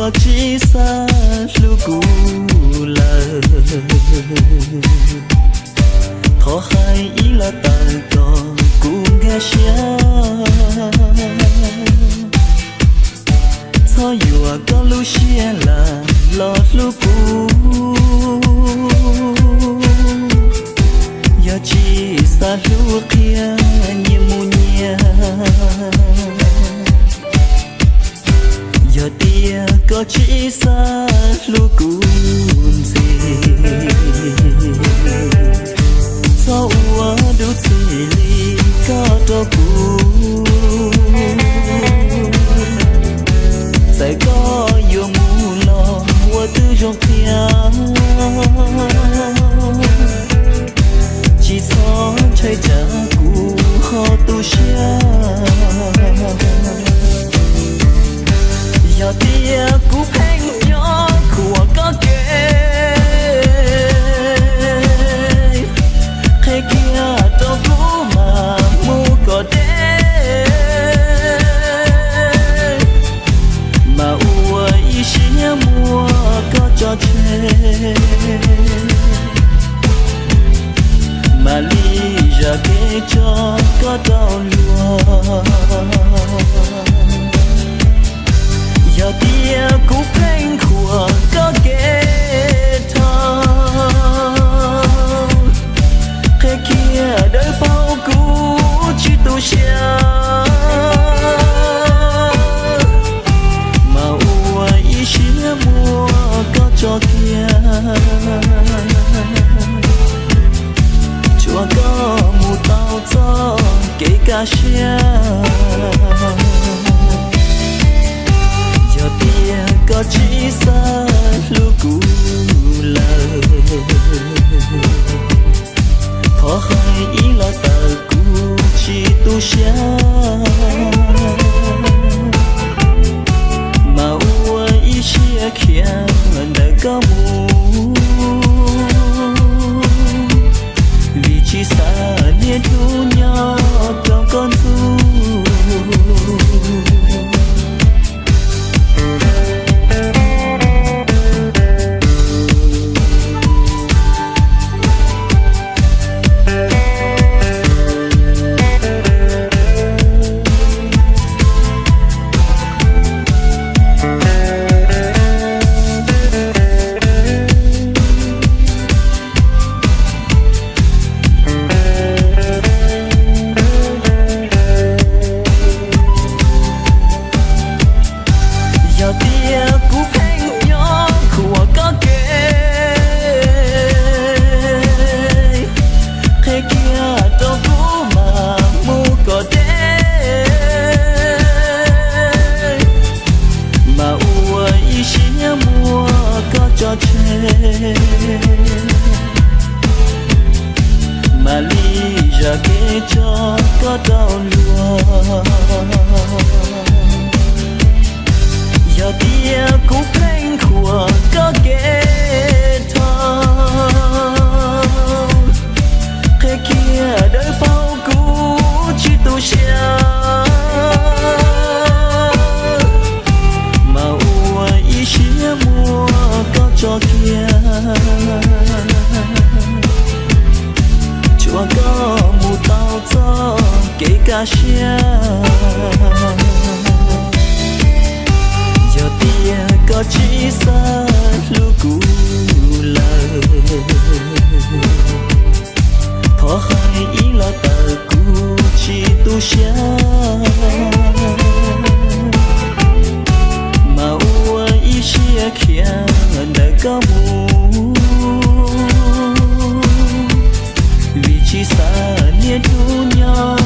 Koj tsis xav hlub kuv lawm, thov hais ib los tawm kom kuv nkag siab. Txhob yuam koj lub siab lam los hlub kuv. Yog tsis xav hlub qhia nyias mus nyias, yog tias koj tsis xav hlub kuv ntxiv, txhob ua dub txig li koj rau kuv. Txawm koj yuav mus los ua twb zoo thiab, tsis txhob ntshai tsam kuv ho tu siab. Yog tias kuv pheej nyob khuam koj kev, qhia kiag rau kuv mam mus kom deb, mas ua ib siab muab koj tso tseg, mam li zam kev tso koj rau luag. Yog tias kuv pheej khuam koj kev dhau, qhia kiag dawb paug kuv tsis tu siab, mas ua ib siab muab koj tso kiag, tsuav koj mus tau txoj kev kaj siab. Yog tias koj tsis xav hlub kuv lawm, thov hais ib los tawm kuv tsis tu siab, mas ua ib siab khiav ntawm koj mus, vim tsis xav niaj hnub nyob rau koj ntxub. Yog tias kuv pheej nyob khuam koj kev, qhia kiag rau kuv mam mus kom deb, mas ua ib siab muab koj tso tseg, mam li zam kev tso koj rau luag. Yog tias kuv pheej khuam koj kev dhau, qhia kiag dawb paug kuv tsis tu siab, mas ua ib siab muab koj tso kiag, tsuav koj mus tau txoj kev kaj siab. Yog tias koj tsis xav hlub kuv lawm, thov hais ib los tawm kuv tsis tu siab, mas ua ib siab khiav ntawm koj mus, vim tsis xav niaj hnub nyob